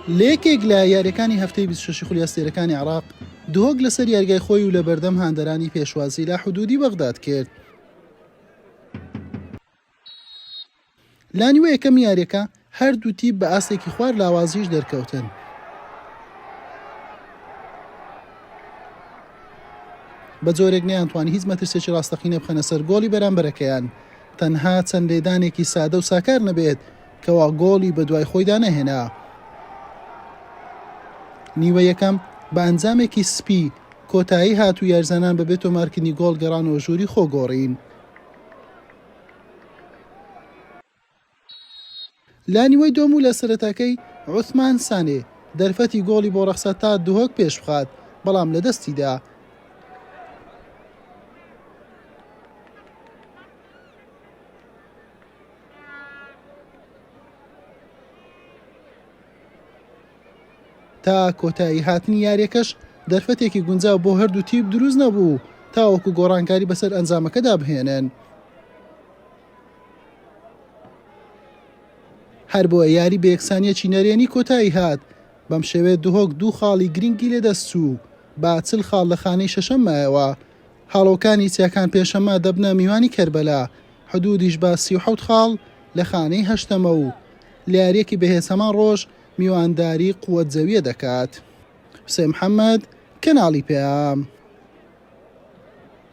لە یەکێک لە یاریەکانی هەفتەی 26 خولی ئەستێرەکانی عێراق، دهۆک لەسەر یاریگای خۆی و لەبەردەم هاندەرانی پێشوازی لە حدودی بەغداد کرد. لە نیوە یەکەمی یاریەکە هەردوو تیپ بە ئاستێکی خوار لاوازیش دەرکەوتن. بە جۆرێک نەیانتوانی هیچ مەترسێکی ڕاستەقینە بخەنە سەر گۆڵی بەرامبەرەکەیان، تەنها چەند لێدانێکی سادە و ساکار نەبێت کەوا گۆڵی بەدوای خۆیدا نەهێنا. نیوە یەکەم بە ئەنجامێکی سپی کۆتایی هات و یاریزانان بەبێ تۆمارکردنی گۆڵ گەڕانەوە ژووری خۆگۆڕین. لە نیوەی دووەم و لە سەرەتاکەی عوسمان سانێ دەرفەتی گۆڵی بۆ ڕەخسا تا دهۆک پێشبخات، بەڵام لەدەستیدا. تا کۆتایی هاتنی یاریەکەش دەرفەتێکی گونجاو بۆ هەردوو تیپ دروست نەبوو تاوەکو گۆڕانکاری بەسەر ئەنجامەکەدا بهێنن. هەربۆیە یاری بە یەکسانیەکی نەرێنی کۆتایی هات، بەم شێوەیە دهۆک دوو خاڵی گرنگی لەدەست چوو بە 40 خاڵ لە خانەی شەشەم مایەوە. هاڵۆکانی چیاکان پێنجشەممە دەبنە میوانی کەربەلا، حدودیش بە 37 خاڵ لە خانەی هەشتەمە و لە یارییەکی بەهێز هەمان ڕۆژ میوانداری قوەت جەویە دەکات. حوسێن محەمەد، کەناڵی پەیام.